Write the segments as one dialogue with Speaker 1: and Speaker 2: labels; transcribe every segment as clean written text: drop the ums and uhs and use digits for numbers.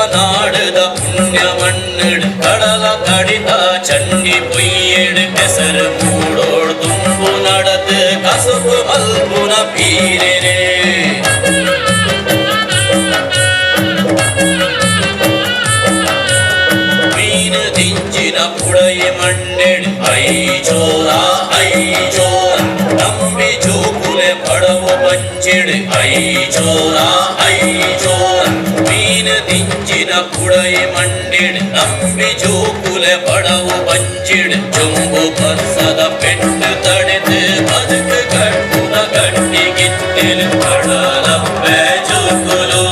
Speaker 1: ತುಳುನಾಡದ ಪುಣ್ಯ ಮಣ್ಣಡ್ ಕಡಲ ತಡಿತ ಚಂಡಿ ಪೊಯ್ಯೆಡ್ ಕೆಸರು ಮೂಡೋಡ್ ತುಂಬು ನಡತ್ ಕಸುಬು ಮಲ್ಪುನ ಬೀರೆರೆ. ಮೀನು ದಿಂಜಿನ ಪುಡಯಿ ಮಂಡೆಡ್ I ಚೋರ I ಚೋರ, ನಂಬಿ ಜೋಕುಲೆ ಬಡವು ಬಂಚಿಡ್ I ಚೋರ I ಚೋರ. ಮೀನು ದಿಂಜಿನ ಪುಡಯಿ ಮಂಡೆಡ್ ನಂಬಿ ಜೋಕುಲೆ ಬಡವು ಬಂಚಿಡ್, ಜೊಂಬು ಬರ್ಸದ ಪೆಟ್ಟು ತಡೆದು ಬದುಕು ಕಟ್ಟುನ ಗಟ್ಟಿಗಿತ್ತೆಲು. ಕಡಲಪ್ಪೆ ಜೋಕುಲು,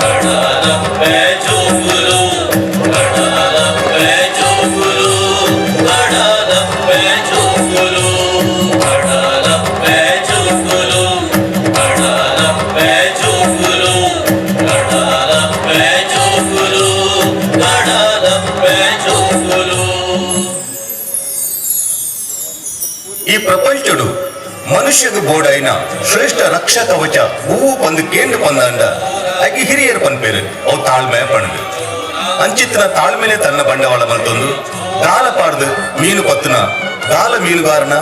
Speaker 1: ಕಡಲಪ್ಪೆ ಜೋಕುಲು, ಕಡಲಪ್ಪೆ ಜೋಕುಲು, ಕಡಲಪ್ಪೆ ಜೋಕುಲು, ಕಡಲಪ್ಪೆ ಜೋಕುಲು, ಕಡಲಪ್ಪೆ ಜೋಕುಲು, ಕಡಲಪ್ಪೆ ಜೋಕುಲು, ಕಡಲಪ್ಪೆ ಜೋಕುಲು.
Speaker 2: ಈ ಪ್ರಪಂಚಡು ಮನುಷ್ಯಗ ಬೋಡೈನ ಶ್ರೇಷ್ಠ ರಕ್ಷಾ ಕವಚ ಹೂವು ಪಂದು ಕೇಂದ್ರ ಪಂದಾಂಡ ಆಕೆ ಹಿರಿಯರು ಪನ್ಪೇರು, ಅವು ತಾಳ್ಮೆ ಪಣದು. ಅಂಚಿತ್ತಿನ ತಾಳ್ಮೆನೆ ತನ್ನ ಬಂಡವಾಳ ಮಲ್ತೊಂದು ಗಾಲ ಪಾಡ್ದು ಮೀನು ಪತ್ತುನ ಗಾಲ ಮೀನುಗಾರನ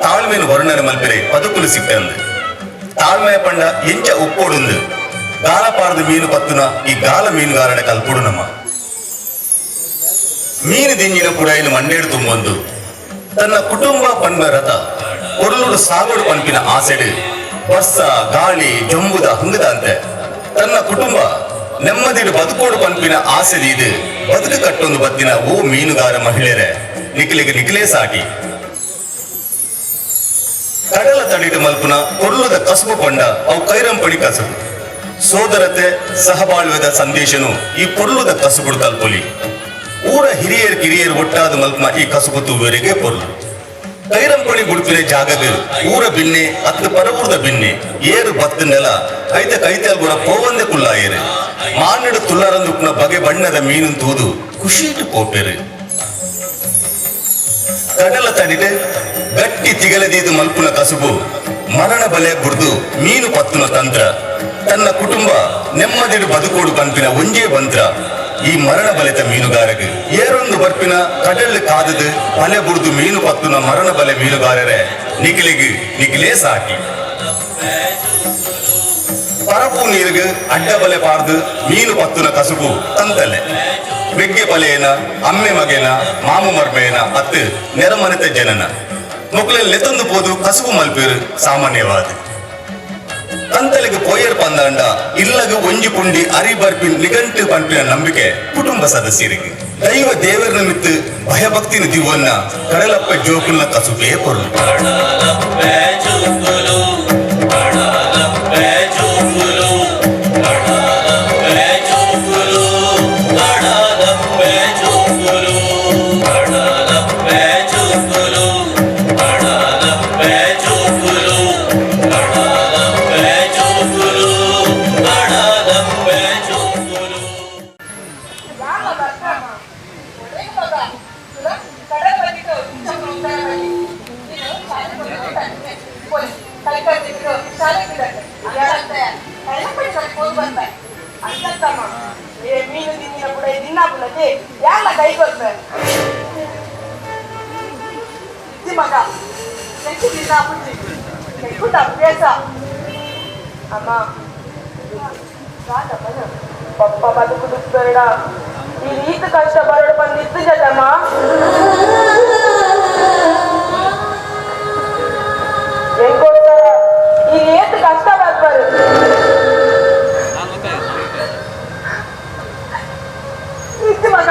Speaker 2: ತಾಳ್ಮೆನು ವರ್ಣನೆ ಮಲ್ಪೆರೆ ಪದಕುಲು ಸಿಕ್ಕಂದು. ತಾಳ್ಮೆ ಪಂಡ ಎಂಚ ಉಪ್ಪೋಡುಂದು ಗಾಲ ಪಾಡ್ದು ಮೀನು ಪತ್ತುನ ಈ ಗಾಲ ಮೀನುಗಾರನ ಕಲ್ಪೊಡು ನಮ್ಮ. ಮೀನು ದಿಂಜಿನ ಪುಡಾಯಿನ ಮಂಡೇಡು ತುಂಬೊಂದು ತನ್ನ ಕುಟುಂಬ ಪನ್ಬ ರಥ ಕೊರ್ಲುಡು ಸಾಗೋಡು ಪನ್ಪಿನ ಆಸೆಡು, ಬರ್ಸ ಗಾಳಿ ಜೊಂಬುದ ಹಂಗದ ಅಂತೆ ತನ್ನ ಕುಟುಂಬ ನೆಮ್ಮದಿಡು ಬದುಕೋಡು ಪನ್ಪಿನ ಆಸೆ ಇದು ಬದುಕು ಕಟ್ಟೊಂದು ಬತ್ತಿನ ಓ ಮೀನುಗಾರ ಮಹಿಳೆಯರೇ, ನಿಕ್ಲೆಗ್ ನಿಕ್ಲೇ ಸಾಟಿ. ಕಡಲ ತಡಿಡು ಮಲ್ಪುನ ಕೊರ್ಲುದ ಕಸುಬು ಪಂಡ ಅವು ಕೈರಂಪಣಿ ಕಸುಬು. ಸೋದರತೆ, ಸಹಬಾಳ್ವೆದ ಸಂದೇಶನು ಈ ಪೊರ್ಲುದ ಕಸುಬುಡು ಕಲ್ಪೊಲಿ. ಊರ ಹಿರಿಯರ್ ಕಿರಿಯರ್ ಒಟ್ಟಾದ ಮಲ್ಪನ ಈ ಕಸುಬು ತೂವೆರೆಗೆ ಪೊರ್ಲು. ಕೈರಂಪಣಿ ಗುಡ್ಪಿನ ಜಾಗಗ್ ಊರ ಬಿನ್ನೆ ಅತ್ತು ಪರವೂರ್ದ ಬಿನ್ನೆ ಏರು ಬತ್ತು ನೆಲ ಐತ ಕೈತಲ್ ಗುಣ ಪೋವಂದೆ ಕುಲ್ಲಾಯೇರು. ಮಾನಡು ತುಲ್ಲರಂದುಪ್ನ ಬಗೆ ಬಣ್ಣದ ಮೀನು ತೂದು ಖುಷಿಟ್ಟು ಪೋಪೆರು. ಕಡಲ ತಡಿಡು ಗಟ್ಟಿ ತಿಗಲದೀದು ಮಲ್ಪುನ ಕಸುಬು, ಮರಣ ಬಲೆ ಬುಡ್ದು ಮೀನು ಪತ್ತುನ ತಂತ್ರ, ತನ್ನ ಕುಟುಂಬ ನೆಮ್ಮದಿಡು ಬದುಕೋಡು ಪನ್ಪಿನ ಒಂಜೇ ಬಂತ್ರ ಈ ಮರಣ ಬಲೆತ ಮೀನುಗಾರಗ್. ಏರೊಂದು ಬರ್ಪಿನ ಕಡಲ್ ಕಾದದು ಬಲೆ ಬುಡ್ದು ಮೀನು ಪತ್ತುನ ಮರಣ ಬಲೆ ಮೀನುಗಾರರೇ, ನಿಕ್ಲೆಗ್ ನಿಕ್ಲೇ ಸಾಟಿ. ಪರಪು ನೀರಿಗೆ ಅಡ್ಡ ಬಲೆ ಪಾರ್ದು ಮೀನು ಪತ್ತುನ ಕಸುಬು ತಂತಲೆ. ಬೆಗ್ಗೆ ಬಲೆಯನ, ಅಮ್ಮೆ ಮಗೇನ, ಮಾಮು ಮರ್ಮೇನ ಅತ್ತು ನೆರಮನೆತ ಜನನ ಮೊಕ್ಲೆಲ್ ಲೆತ್ತೊಂದು ಪೋದು ಕಸುಬು ಮಲ್ಪೇರು ಸಾಮಾನ್ಯವಾದ. ತಂತಲೆಗ್ ಪೋಯರ್ ಪಂದಾಂಡ ಇಲ್ಲಗ ಒಂಜಿ ಪುಂಡಿ ಅರಿ ಬರ್ಪಿನ್ ನಿಗಂಟು ಪನ್ಪಿನ ನಂಬಿಕೆ ಕುಟುಂಬ ಸದಸ್ಯರಿಗೆ. ದೈವ ದೇವರ ಮಿತ್ತು ಭಯಭಕ್ತಿನ ದಿವನ್ನ ಕಡಲಪ್ಪ ಜೋಕುಲ್ನ ಕಸುಬೇ ಪೊರ್ಲು.
Speaker 1: ಕಡಲಪ್ಪೆ ಜೋಕುಲು, ಕಡಲಪ್ಪೆ ಜೋಕುಲು, ಕಡಲಪ್ಪೆ ಜೋಕುಲು, ಕಡಲಪ್ಪೆ ಜೋಕುಲು, ಕಡಲಪ್ಪೆ ಜೋಕುಲು, ಕಡಲಪ್ಪೆ ಜೋಕುಲು, ಕಡಲಪ್ಪೆ ಜೋಕುಲು, ಕಡಲಪ್ಪೆ ಜೋಕುಲು.
Speaker 3: ಯಾಮ ಬರ್ತಾಮ ಒಳ್ಳೆ ಮಗ ತುಲ ಕಡಲ ಬಂದಿಟ್ಟು ಉತ್ತರ ಬನ್ನಿ. ನೀನು ಶಾಲೆ ಹೋಗ್ತಾನೆ ಪೊಲೀಸ್ ಕಲಿಕತ್ತಿಟ್ಟು ಶಾಲೆ ಬಿಡತ್ತೆ ಯಾರಂತೆ ಕಳ್ಳಪಡಿ ಸ್ವಲ್ಪ ಹೋಗಿ ಬಂದ
Speaker 4: ಅಲ್ಲತ್ತಮ್ಮ, ಏ ಮೀನು ತಿಂದಿನ ಕೂಡ ದಿನ ಪುಲತೆ ಯಾಲ ಕೈ ಕೊರ್ಪೆ ಇದ್ದಿ ಮಗ ಹೆಚ್ಚು ದಿನ ಪುಟ್ಟಿ ಹೆಚ್ಚು ಅಭ್ಯಾಸ. ಅಮ್ಮ, ಪಪ್ಪ ಬದುಕು ದುಪ್ಪೆರಡ ಈ ರೀತಿ ಕಷ್ಟ ಬರಡು ಬಂದಿತ್ತು ಜತಮ್ಮ. ಹೆಂಗೋಸ್ಕರ ಈ ಏತು ಕಷ್ಟ ಬರ್ಬಾರು. ಇದ್ದಿ ಮಗ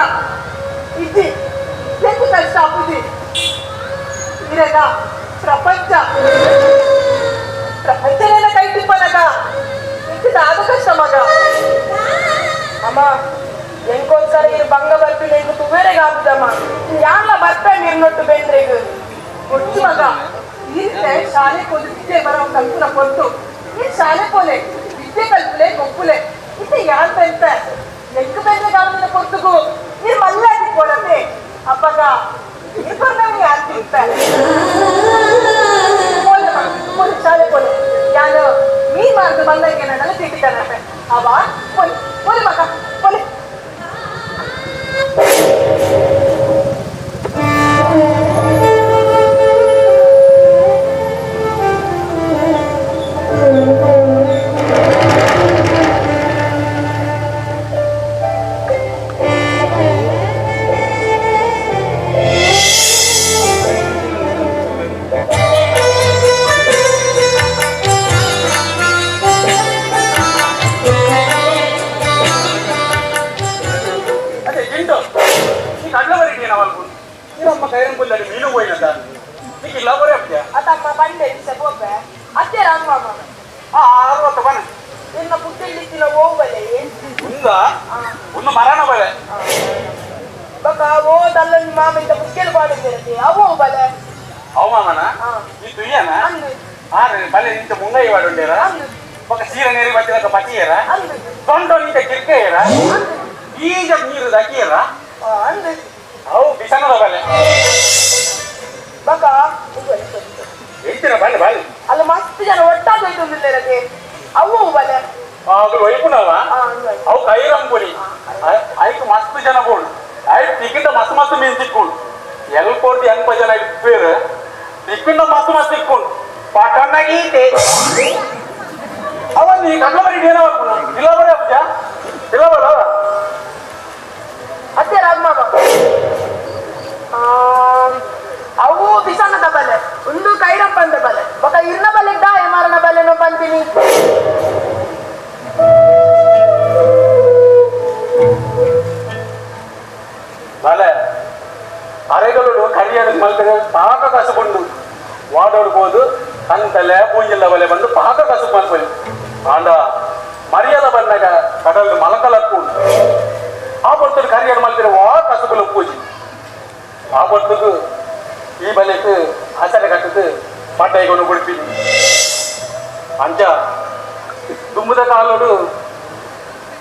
Speaker 4: ಇದ್ದಿ, ಹೆಚ್ಚು ಕಷ್ಟ ಆಪುಜಿ ಇರಗ. ಪ್ರಪಂಚ ಪ್ರಪಂಚನೆಲ್ಲ ಕೈ ತಿಪ್ಪನಗ ಹೆಚ್ಚು ದಾದ ಕಷ್ಟ ಮಗ. ಅಮ್ಮ, ಎಂಕೋಸ್ಕರ ಇರು ಬಂಗ ಬರ್ಪಿನ ಈಗ ತುವೇರೆಗೆ ಆಗುದಮ್ಮ. ಯಾರ್ಲ ಬರ್ಪೆ ನೀರ್ನೊಟ್ಟು ಬೇಂದ್ರೆಗ್
Speaker 3: ಒಟ್ಟು ಮಗ ಈರ್ತೆ ಶಾಲೆ ಪೋದು ವಿದ್ಯೆ ಬರೋ ಕಲ್ಪನ ಕೊಟ್ಟು ಈ ಶಾಲೆ ಪೋಲೆ ವಿದ್ಯೆ ಕಲ್ಪಲೆ ಗೊಪ್ಪುಲೆ ಇತ್ತೆ ಯಾರ್ ಬೆಂತ ಎಂಕ್ ಬೆಂದ್ರೆ ಕಾಲದ ಪೊರ್ತುಗು ನೀರ್ ಮಲ್ಲಾಗಿ ಪೋಡತೆ. ಅಪ್ಪಗ ಇಬ್ಬರನ್ನ ಯಾರು ತಿಂತ ಪೋಲೆ ಮಗ, ಪೋಲೆ ಶಾಲೆ ಪೋಲೆ. ಯಾನು ಮೀನ್ ಮಾರ್ದು ಮಲ್ಲಕ್ಕೆ ನನ್ನೆಲ್ಲ ತಿಂತಿದ್ದಾನಂತೆ ಅವ. ಪೋಲೆ ಪೋಲೆ ಮಗ ಪೋಲೆ.
Speaker 5: ಒಂದು ಮರಣ ಬಲೆ
Speaker 4: ಬೊಕ ಓ ದಲ್ಲೊಂಜಿ ಮಾಮ ಇತ್ತ ಮುಖ್ಯಲು ಪಾಡೊಂದಿರತ್ತೆ ಅವು ಬಲೆ
Speaker 5: ಅವು ಮಾಮನ ಈ ತುಯ್ಯನ ಆರೆ ಬಲೆ ನಿಂತ ಮುಂಗೈ ವಾಡುಂಡೇರ ಬೊಕ ಸೀರೆ ನೇರಿ ಬತ್ತಿಲಕ ಪತಿಯರ ತೊಂಡೊ ನಿಂತ ಕಿರ್ಕೆಯರ ಈಜ ನೀರು ದಕ್ಕಿಯರ ಅವು ಬಿಸನದ ಬಲೆ
Speaker 4: ಬೊಕ
Speaker 5: ಎಂತಿನ ಬಲೆ ಬಲೆ
Speaker 4: ಅಲ್ಲ ಮಸ್ತ್ ಜನ ಒಟ್ಟಾದ ಹೋಯ್ತೊಂದಿಲ್ಲರತೆ ಅವು ಬಲೆ
Speaker 5: ಅದು ವೈಪುನವ ಅವು ಕೈರಂಪುಲಿ ಐಕ್ ಮಸ್ತ್ ಜನ ಬೋಡು ಐಕ್ ತಿಕ್ಕಿಂತ ಮಸ್ತ್ ಮಸ್ತ್ ಮೀನು ತಿಕ್ಕೊಂಡು ಎಲ್ ಕೋಟಿ ಎಂಪ ಜನ ಇಪ್ಪೇರು ತಿಕ್ಕಿಂತ ಮಸ್ತ್ ಮಸ್ತ್ ತಿಕ್ಕೊಂಡು ಪಟಣ ಗೀತೆ ಅವ ನೀ ಕಡ್ಲ ಬರಿ ಏನೋ ಇಲ್ಲ ಬರೀ ಅಪ್ಪ ಇಲ್ಲ ಬರ
Speaker 4: ಅತ್ತೆ ರಾಜಮಾಮ ಅವು ಬಿಸನದ ಬಲೆ ಒಂದು ಕೈರಪ್ಪಂದ ಬಲೆ ಬೊಕ ಇರ್ನ ಬಲೆ ದಾಯ ಮರಣ ಬಲೆನೋ ಬಂತೀನಿ
Speaker 5: ಬಲೆ ಅರೆಗಳು ಕರಿಯಡು ಮಲ್ತರೆ ಪಾಕ ಕಸುಕೊಂಡು ವಾಡೋಡ್ಬೋದು ಕಂತಲೆ ಪೂಂಜಿಲ್ಲ ಬಲೆ ಬಂದು ಪಾಕ ಕಸು ಮಲ್ಪಲಿ ಆಂಡ ಮರಿಯದ ಬಂದಾಗ ಕಡಲು ಮಲಕಲಕ್ಕು ಆ ಬರ್ತದೆ ಕರಿಯಡು ಮಲ್ತರೆ ವಾ ಕಸುಬುಲು ಪೂಜಿ ಆ ಬರ್ತದು ಈ ಬಲೆக்கு ಆಚರಣೆ ಕಟ್ಟದು ಪಟ್ಟೈಕೊಂಡು ಕೊಡ್ತೀನಿ ಅಂಚ ದುಂಬುದ ಕಾಲೋಡು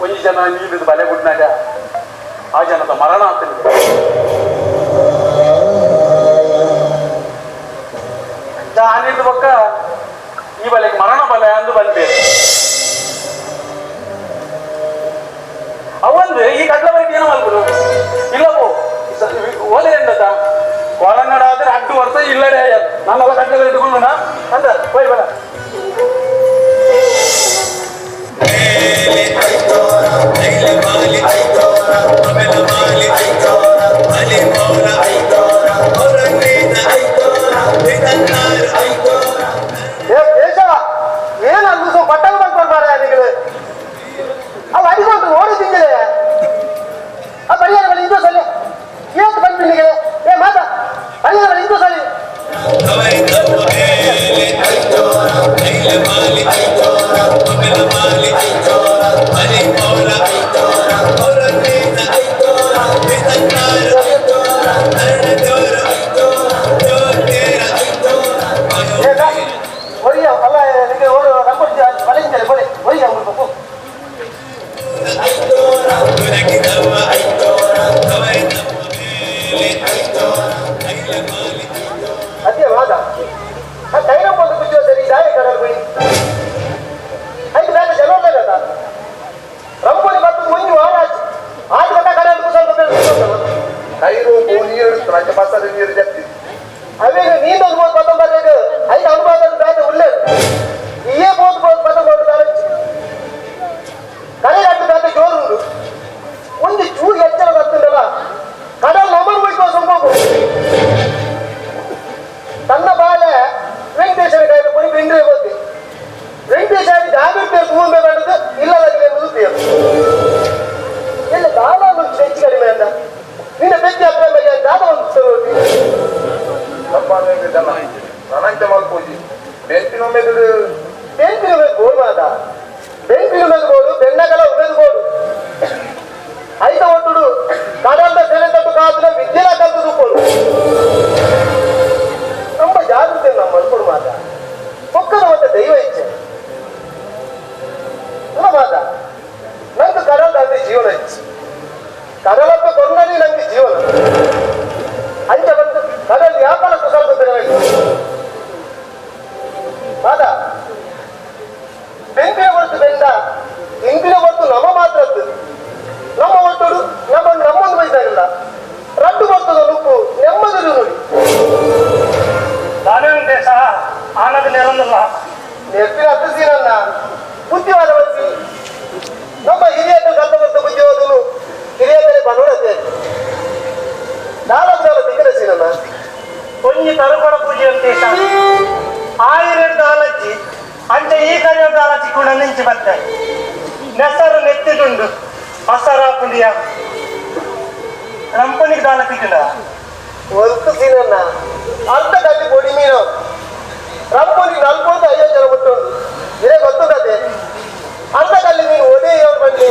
Speaker 5: ಒಂಜಿ ಜನ ನೀರು ಬಲೆ ಬಿಟ್ನಾಗ ಆ ಜನದ ಮರಣ ಆಗ್ತದೆ. ಆನಿದ ಪಕ್ಕ ಈ ಬಲೆಗೆ ಮರಣ ಬಲೆ ಅಂದು ಬಂದ್ಬೇರು ಅವಂದು ಈ ಕಡ್ಲ ಬರಿಗೆ ಏನೋ ಮಲ್ಪುನು ಇಲ್ಲವೋ ಓಲೆ ಎಂದದ ಕೊಳನಡ ಆದ್ರೆ ಅಡ್ಡು ವರ್ಷ ಇಲ್ಲಡೆ ನಾನೆಲ್ಲ ಕಡ್ಲ ಇಟ್ಕೊಂಡು ಅಂದ ಹೋಯ್ ಬಲ
Speaker 6: ಏನು ಅಲ್ಲಿ ಪಟ್ಟಣ ಬಂದ್ಕೊಳ್ಬಾರ ನೀವು ಅವು ಅಡಿಗೊಂಡು ಓಡಿ ತಿಂಗಳೇ ಆ ಪರಿಹಾರ ಬಳಿ ಇಂದು ಸಲಿ ಇವತ್ತು ಬಂದ್ಬಿಟ್ಟಿಗೆ ಏ ಮಾತಾ ಪರಿಹಾರ ಬಳಿ ಇಂದು ಸಲಿ ಅಲ್ಲ ನಿಮಗೆ ಓಡು ನಂಬರ್ ಬಲೆ ಬಲೆ ಒಯ್ಯ ಅವ್ರು ಅದೇ ವಾದ ಆ ಕೈರಪ್ಪ ಒಂದು ಕುಚ್ಚೋ ಸರಿ ದಾಯ ಕಡಲ್ ಬಿಡಿ ಐದು ಬೇರೆ ಜನ ಬೇಡ ರಂಪುಲಿ ಮತ್ತು ಮುಂಜು ವಾರ ಆರು ಗಂಟೆ ಕಡಲ್ ಸ್ವಲ್ಪ
Speaker 7: ಕೈರು ನೀರು ರಾಜ್ಯ ಪಾಸದ ನೀರು ಜಾಸ್ತಿ
Speaker 6: ಅವೇಗ ನೀಂದೊಂದು ಮೂವತ್ತು ಪತ್ತೊಂಬತ್ತು ಐದು ಅನುಭವದ ಬೇರೆ ಉಳ್ಳೇ ಇಯೇ ಬೋದು ಬೋದು ಪತ್ತೊಂಬತ್ತು ಕಡೆ ಅಡ್ಡು ಬೇರೆ ಜೋರು ಉಂಟು ಒಂದು ಚೂರು ಎಚ್ಚರ ಬರ್ತದಲ್ಲ ಕಡಲ್ ನಮರ್ ಹೋಯ್ತು ಸಂಭವ ತನ್ನ ಬಾಲೆ ವೆಂಕಟೇಶ್ವರ ಕಾಯಿಲೆ ಪುಡಿ ಪಿಂಡ್ರೆ ಹೋಗಿ ವೆಂಕಟೇಶ ಜಾಗೃತಿ ಮುಂದೆ ಬಂದದ್ದು ಇಲ್ಲದಾಗಲೇ ಮುದುತ್ತೀಯ ಎಲ್ಲ ದಾನ ಒಂದು ಹೆಚ್ಚು ಕಡಿಮೆ ಅಂದ ನಿನ್ನ ಬೆಚ್ಚ ಅಪ್ಪ ಮೇಲೆ ದಾದ ಒಂದು ಸರೋಟಿ
Speaker 7: ನನಂಚ ಮಲ್ಪೂಜಿ ಬೆಂಪಿನ ಮೆದುಳು
Speaker 6: ಬೆಂಪಿನ ಮೇಲೆ ಗೋಡು ಮಾದ ಬೆಂಪಿನ ಮೇಲೆ ಗೋಡು ಬೆನ್ನಗಲ ಉಮೇದು ಗೋಡು ಐತ ಒಟ್ಟುಡು ಕಡಲ್ದ ಸೆರೆ ತಟ್ಟು ಕಾದ್ರೆ ವಿದ್ಯೆಲ ಕಲ್ತು ತೂಕೋಡು ನಮ್ಮ ಜಾಗೃತಿ ನಮ್ಮ ಮಲ್ಪಡು ಮಾತ ಪೊಕ್ಕದ ಮತ್ತೆ ದೈವ ಇಚ್ಛೆ ಇಲ್ಲ ಮಾತ ನಂದು ಕಡಲ್ದ ಅದೇ ಜೀವನ ಇಚ್ಛೆ ಕಡಲಪ್ಪ ಕೊಂಡನೇ ನಂಗೆ ಜೀವನ ಅಂಚ ಬಂದು ಕಡಲ್ ವ್ಯಾಪಾರ ಕುಶಲ ಮಾತ ಬೆಂಪಿನ ಹೊರತು ಬೆಂದ ಇಂಪಿನ ಹೊರತು ನಮ್ಮ ಮಾತ್ರ ನಮ್ಮ ಒಟ್ಟುಡು ನಮ್ಮ ನಮ್ಮೊಂದು ಬಯಸಾಗಿಲ್ಲ ರಡ್ಡು ಬರ್ತದ ನುಪ್ಪು ನೆಮ್ಮದಿ ನೋಡಿ
Speaker 8: ನಾನೇ ಉಂಟೆ ಸಹ ಆನಂದ ನೆರಂದಲ್ಲ
Speaker 6: ನೆಪ್ಪಿನ ಹತ್ತಿಸೀನನ್ನ ಬುದ್ಧಿವಾದ ಬಡಿಸಿ ನಮ್ಮ ಹಿರಿಯರು ಕಲ್ತ ಬರ್ತ ಬುದ್ಧಿವಾದನು ಹಿರಿಯರೇ ಬನ್ನೋಡತ್ತೆ ನಾಲ್ಕು ನಾಲ್ಕು ತಿಂಗಳ ಸೀನನ್ನ
Speaker 8: ಒಂಜಿ ತರುಕೊಡ ಪೂಜೆ ಉಂಟೆ ಸಹ ಆಯಿರೆಡ್ಡು ಆಲಚ್ಚಿ ಅಂಚ ಈ ಕರಿಯೊಡ್ಡು ಆಲಚ್ಚಿ ಕೂಡ ನಿಂಚಿ ಬತ್ತೆ ನೆಸರು ನೆತ್ತಿದುಂಡು ಬಸರ ಪುಂಡಿಯ ರಂಪನಿಗೆ ದಾಲ ತಿಕ್ಕಂಡ
Speaker 6: ಒಲ್ತು ಸೀನನ್ನ ಅರ್ಧ ಕಲ್ಲಿ ಪೊಡಿ ಮೀನು ರಂಪನಿಗೆ ನಲ್ವತ್ತು ಐವತ್ತು ಜನ ಬಿಟ್ಟುಂಡು ಇದೇ ಗೊತ್ತುಂಟದೆ ಅರ್ಧ ಕಲ್ಲಿ ಮೀನು ಒದೇ ఎవరు ಬಂದು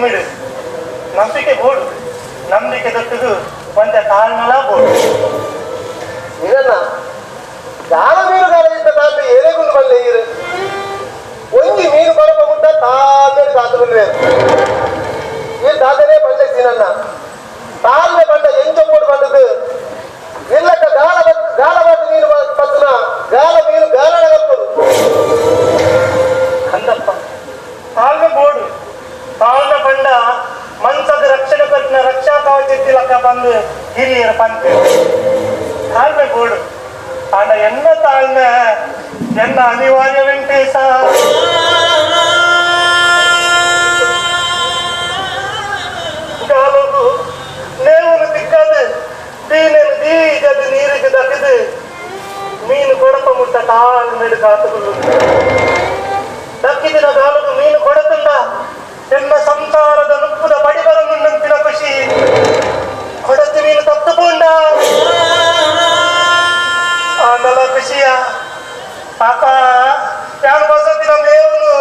Speaker 8: ಭೂಮಿಡು ನಂಬಿಕೆ ಬೋಡು ನಂಬಿಕೆ ದೊಟ್ಟದು ಒಂದ ತಾಳ್ಮಲ ಬೋಡು
Speaker 6: ಇದನ್ನ ಗಾಲ ಮೀನುಗಾರ ಇದ್ದ ತಾಳ್ಮೆ ಏರೇಗುಂಡು ಬಲ್ಲೆ ಇರು ಒಂಜಿ ಮೀನು ಬರಪ ಗುಡ್ಡ ತಾಳ್ಮೆ ಕಾತುಗುಲ್ವೆ ಈ ದಾದನೆ ಬಲ್ಲೆ ಸೀನನ್ನ ತಾಳ್ಮೆ ಬಂಡ ಎಂಚೊಪ್ಪಡು ಬಂದದ್ದು ಇಲ್ಲಕ್ಕ ಗಾಲ ಗಾಲಬಾಟ ಮೀನು ಪತ್ತನ ಗಾಲ ಮೀನು ಗಾಲಡಗಪ್ಪದು
Speaker 8: ಅಂದಪ್ಪ ತಾಳ್ಮೆ ಬೋಡು ತಾಳ್ಮೆ ಬಂಡ ಮನ್ಸದ ರಕ್ಷಣೆ ಪತ್ತಿನ ರಕ್ಷಾ ಕವಚ ಬಂದು ಹಿರಿಯರ ಪಂತೆ ತಾಳ್ಮೆ ಬೋಡು ಆಂಡ ಎನ್ನ ತಾಳ್ಮೆ ಎನ್ನ ಅನಿವಾರ್ಯ ವೆಂಕಟೇಶ ಗಾಲಗು ನೇವನು ತಿಕ್ಕದು ದೀನನು ದೀಜದು ನೀರಿಗೆ ದಕ್ಕದು ಮೀನು ಕೊಡಪ ಮುಟ್ಟ ತಾಳ್ಮೆಡು ಕಾತುಗಳು ದಕ್ಕಿದಿನ ಗಾಲಗು ಮೀನು ಕೊಡತುಂಡ ಎನ್ನ ಸಂಸಾರದ ನುಪ್ಪುದ ಪಡಿಬರನುಂಡಂತಿನ ಖುಷಿ ಕೊಡತು ಮೀನು ತಪ್ಪುಕೊಂಡ ಆನಲ ಖುಷಿಯ ಪಾಪ ಯಾನು ಬಸತಿನ ಮೇವನು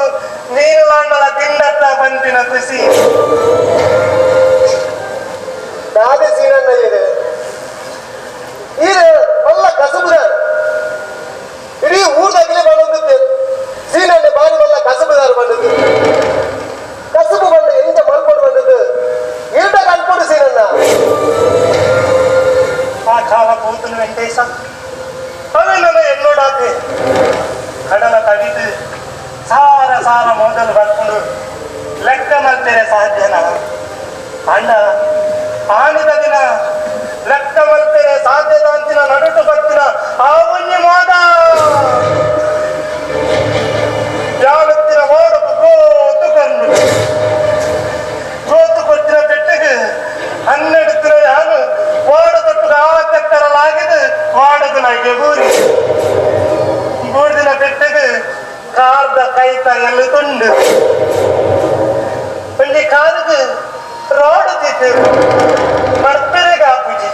Speaker 8: ಮೀನು ಲಾಂಡಲ ತಿಂಡತ್ತ ಬಂತಿನ ಖುಷಿ
Speaker 6: ದಾದೆ ಸೀನಣ್ಣ ಇದೆ ಇದು ಮಲ್ಲ ಕಸಬುದಾರ ಇಡೀ ಊರ್ದಾಗಲೇ ಬಂದಿದ್ದೆ ಸೀನಣ್ಣ ಬಾರಿ ಮಲ್ಲ ಕಸಬುದಾರ ಬಂದದ್ದು ಕಸಬು ಬಂದು ಎಂತ ಮಲ್ಪಡು ಬಂದದ್ದು ಇರ್ದ ಕಲ್ಪಡು ಸೀನಣ್ಣ
Speaker 8: ಆ ಕಾಲ ಕೂತನು ವೆಂಕಟೇಶ ಅವೇ ನನ್ನ ಎನ್ನೋಡಾತೆ ಕಡಲ ತಡಿದು ಸಾರ ಸಾರ ಮೊದಲು ಬರ್ಕೊಂಡು ಲೆಕ್ಕ ಮಲ್ಪೆರೆ ಸಾಧ್ಯನಾ ಅಂಡ ಆನಿದ ದಿನ ಲೆಕ್ಕ ಮಲ್ಪೆರೆ ಸಾಧ್ಯದ ಅಂತಿನ ನಡುಟು ಬತ್ತಿನ ಆ ಉನ್ನಿ ಮೋದ ಯಾವತ್ತಿನ ಮೋಡಕು ಕೋತು ಕಂಡು ಕೋತು ಕೊತ್ತಿನ ಪೆಟ್ಟಿಗೆ ಹನ್ನೆರಡು ಯಾನು ಓಡದೊಟ್ಟು ಆಚಕ್ಕರಲಾಗಿದೆ ವಾಡದು ನಾಯಿಗೆ ಬೂರಿ ಮೂರು ಪೆಟ್ಟಿಗೆ ಕಾರ್ದ ಕೈತ ಎಲ್ಲಿ ತುಂಡು ಒಂಜಿ ಕಾರುಗು ರೋಡ್ ತಿತ್ತು ಬರ್ಪೆರೆಗೆ ಆಪುಜಿ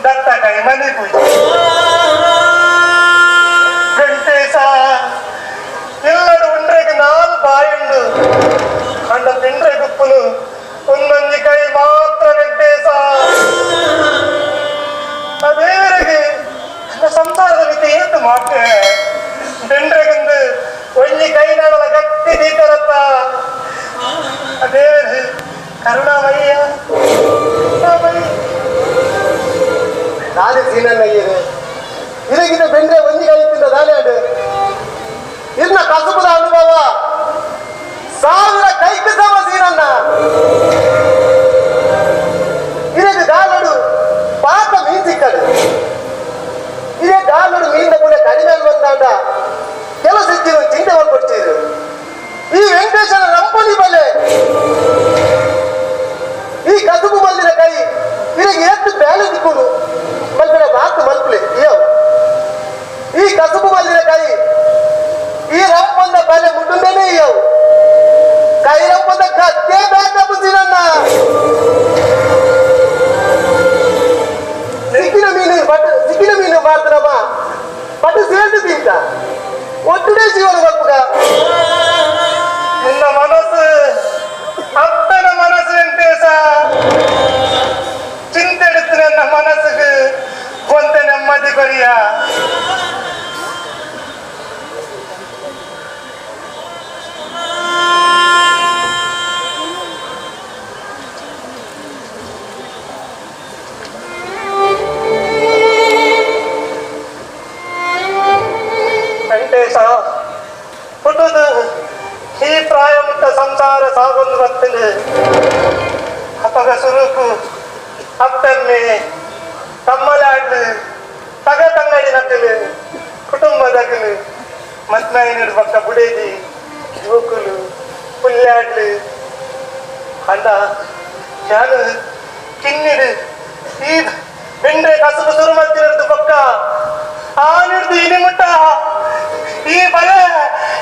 Speaker 8: ದತ್ತ ಕೈ ಮನೆ ಪೂಜಿ ವೆಂಕಟೇಶ ಇಲ್ಲಡು ಉಂಡ್ರೆಗೆ ನಾಲ್ ಬಾಯುಂಡು ಅಂಡ ತಿಂಡ್ರೆ ಗುಪ್ಪುನು ಒಂದೊಂಜಿ ಕೈ ಮಾತ್ರ ವೆಂಕಟೇಶ ಅದೇವರೆಗೆ ಸಂಸಾರದ ಮಿತಿ ಏತು ಮಾತೆ ಬೆಂಡ್ರೆಗೊಂದು ಒಂಜಿ ಕೈ ನಾಡಲ ಗಟ್ಟಿ ದೀಪರತ್ತ ಅದೇವರು ಕರುಣಾಮಯ್ಯ
Speaker 6: ದಾದೆ ಸೀನಣ್ಣ ಇದೆ ಇದಕ್ಕಿಂತ ಬೆಂದ್ರೆ ಒಂಜಿ ಕೈ ತಿಂದ ದಾನೆ ಅಡು ಇನ್ನ ಕಸಬುದ ಅನುಭವ ಸಾವಿರ ಕೈக்கு ಸಮ ಸೀನಣ್ಣ ಇದಕ್ಕೆ ಗಾಲಡು ಪಾಪ ಮೀನ್ ಸಿಕ್ಕಡು ಇದೇ ಗಾಲಡು ಮೀನ ಕೂಡ ಕಡಿಮೆ ಬಂದಾಂಡ ಕೆಲಸ ಇದ್ದಿರು ಚಿಂತೆ ಮಾಡ್ಕೊಡ್ತೀರು ಈ ವೆಂಕಟೇಶನ ರಂಪಣಿ ಬಲೆ ಈ ಕಸುಬು ಬಂದಿನ ಕೈ ಇದಕ್ಕೆ ಎಷ್ಟು ಬ್ಯಾಲೆ ದಿಕ್ಕುನು ಮಲ್ಪೆನ ಬಾತು ಮಲ್ಪಲೆ ಇಯೋ ಈ ಕಸುಬು ಬಂದಿನ ಕೈ ಈ ರಂಪಂದ ಬಲೆ ಮುಟ್ಟುಂದೇನೆ ಇಯೋ ಕೈ ರಂಪಂದ ಕತ್ತೆ ಬ್ಯಾಕಪ್ ಸೀನಣ್ಣ ಸಿಕ್ಕಿನ ಮೀನು ಬಟ್ ಸಿಕ್ಕಿನ ಮೀನು ಮಾಡ್ತಾರಮ್ಮ ಬಟ್ ಸೇರ್ದು ತಿಂತ ಒಟ್ಟುಡೇ ಜೀವನ ಮಲ್ಪುಗ
Speaker 8: ನಿನ್ನ ಮನಸ್ಸು ಅಪ್ಪನ ಮನಸ್ಸು ವೆಂಕಟೇಶ ಚಿಂತೆಡುತ್ತು ನನ್ನ ಮನಸ್ಸಿಗೆ ಕೊಂತ ನೆಮ್ಮದಿ ಕೊರಿಯ ವೆಂಕಟೇಶ ಪುಟ್ಟದು ಈ ಪ್ರಾಯ ಮುಟ್ಟ ಸಂಸಾರ ಸಾಗೊಂದು ಬರ್ತದೆ ಅಪ್ಪಗ ಸುರುಕು ಅಪ್ಪಮ್ಮೆ ತಮ್ಮಲಾಡ್ಲು ತಗ ತಂಗಡಿ ನಕಲು ಕುಟುಂಬದಗಲು ಮತ್ನಾಯಿನಡು ಪಕ್ಕ ಬುಡೇದಿ ಜೋಕುಲು ಪುಲ್ಲಾಡ್ಲು ಅಂಡ ಯಾನು ಕಿನ್ನಿಡು ಈ ಬೆಂಡ್ರೆ ಕಸುಬು ಸುರು ಮತ್ತಿರದು ಪಕ್ಕ ಆನಿಡ್ದು ಇನಿ ಮುಟ್ಟ ಈ ಬಲ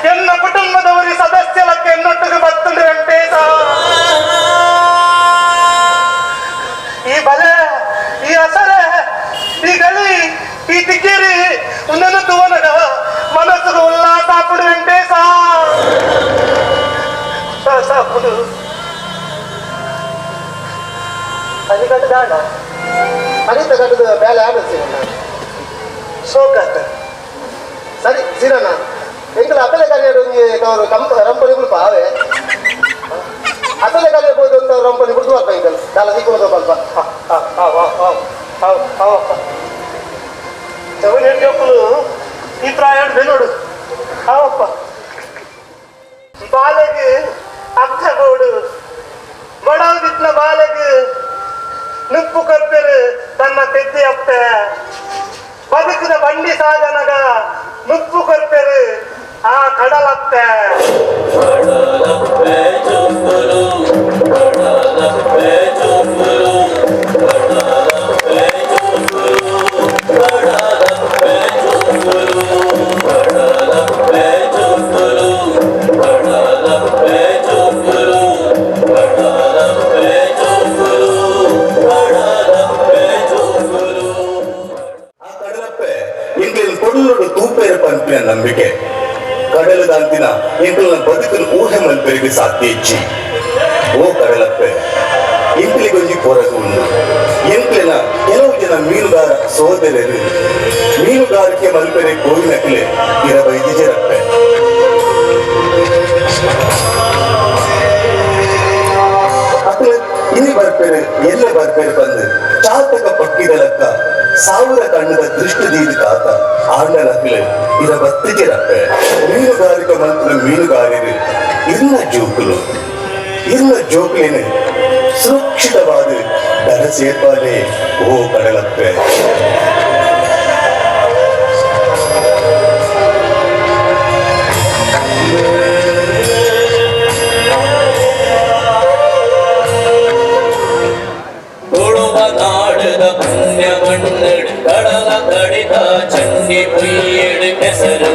Speaker 8: ಎನ್ನ ಕುಟುಂಬದವರಿ ಸದಸ್ಯಲಕ್ಕೆ ಎನ್ನೊಟ್ಟಿಗೆ ಬತ್ತುಂಡು ವೆಂಕಟೇಶ ಈ ಬಲ ಈ ಅಸರ ಈ ಗಳಿ ಈ ತಿಕ್ಕಿರಿ ಉನ್ನನು ತುವನಗ ಮನಸ್ಸುಗೆ ಉಲ್ಲಾಸ ಆಪುಡು ವೆಂಕಟೇಶ ಉಲ್ಲಾಸ ಆಪುಡು.
Speaker 6: ತನಿಕಟ್ಟು ದಾಂಡ ಅನಿತ ಕಟ್ಟದ ಬೇಲೆ ಆಡ ಸೀರಣ್ಣ. ಸೋಕಾತ ಸರಿ ಸೀರಣ್ಣ, ಎಂಕಲ ಅಪಲೆ ಕಾರ್ಯ ಒಂಜಿ ಅವರು ಕಂಪ ರಂಪಣಿ ಕುಲ್ಪ ಆವೆ ಅಪಲೆ ಕಾರ್ಯ ಪೋದು ಅಂತ ರಂಪಣಿ ಕುಡ್ದು ಅಲ್ಪ ಎಂಕಲ್ ದಾಲ ಸಿಕ್ಕುವುದು ಅಲ್ಪ.
Speaker 8: ಚವಳಿ ಜೋಕುಲು ಈ ಪ್ರಾಯ ಬೆನ್ನೋಡು ಅವಪ್ಪ ಬಾಲೆಗೆ ಅಕ್ಕ ಗೋಡು ಬಡವದಿತ್ನ ಬಾಲೆಗೆ ನುಪ್ಪು ಕೊರ್ಪೆರು ತನ್ನ ತೆದ್ದೆ ಅಪ್ಪೆ ಬದುಕಿನ ಬಂಡಿ ಸಾಧನಗ ನುಪ್ಪು ಕೊರ್ಪೆರು ಆ ಕಡಲಪ್ಪೆ.
Speaker 1: ಕಡಲಪ್ಪೆ ಜೋಕುಲು ಕಡಲಪ್ಪೆ ಜೋಕುಲು ಕಡಲಪ್ಪೆ ಜೋಕುಲು ಕಡಲಪ್ಪೆ ಜೋಕುಲು ಕಡಲಪ್ಪೆ ಜೋಕುಲು ಕಡಲಪ್ಪೆ ಜೋಕುಲು ಕಡಲಪ್ಪೆ ಜೋಕುಲು ಕಡಲಪ್ಪೆ ಜೋಕುಲು.
Speaker 2: ಆ ಕಡಲಪ್ಪೆ ಎಂಕ್ಲೆನ್ ಕೊಡಲೋಡು ತೂಪೇರ ಪನ್ಪಿನ ನಂಬಿಕೆ ಕಡಲ ದಾಂತಿನ ಎಂಕಲ್ನ ಬದುಕನ್ನು ಊಹೆ ಮಲ್ಪೆರಿಗೆ ಸಾಧ್ಯ ಇಜ್ಜಿ. ಓ ಕಡಲಪ್ಪೆ, ಎಂಕ್ಲಿಗೊಂಜಿ ಕೊರಗು ಉಂಡು. ಎಂಕ್ಲೆನ ಕೆಲವು ಜನ ಮೀನುಗಾರ ಸೋದರರು ಮೀನುಗಾರಿಕೆ ಮಲ್ಪೆರೆ ಕೋಯಿನಕ್ಲೆ ಇರಬೈದು ಜರಪ್ಪೆ. ಅಕ್ಲೆ ಇನಿ ಬರ್ಪೇರು ಎಲ್ಲ ಬರ್ಪೇರು ಬಂದು ಚಾತಕ ಪಕ್ಕಿದಲಕ್ಕ ಸಾವಿರ ಕಣ್ಣದ ದೃಷ್ಟಿ ದೀದಿ ತಾತ ಆಂಡನಕ್ಲೆ ಇರ ಬತ್ತಿಜಿರಪ್ಪೆ. ಮೀನುಗಾರಿಕೆ ಮಲ್ಪುನ ಮೀನುಗಾರರು ಇರ್ನ ಜೋಕುಲು ಇರ್ನ ಜೋಕುಲೇನೆ ಸುರಕ್ಷಿತವಾದ ದರ ಸೇರ್ಪಾಲೆ ಓ ಕಡಲಪ್ಪೆ.
Speaker 1: ತುಳುವ ನಾಡದ ಪುಣ್ಯ ಮಣ್ಣಡು ಕಡಲ ತಡಿದ ಚಂಡಿ ಪೊಯ್ಯಡು ಕೆಸರು.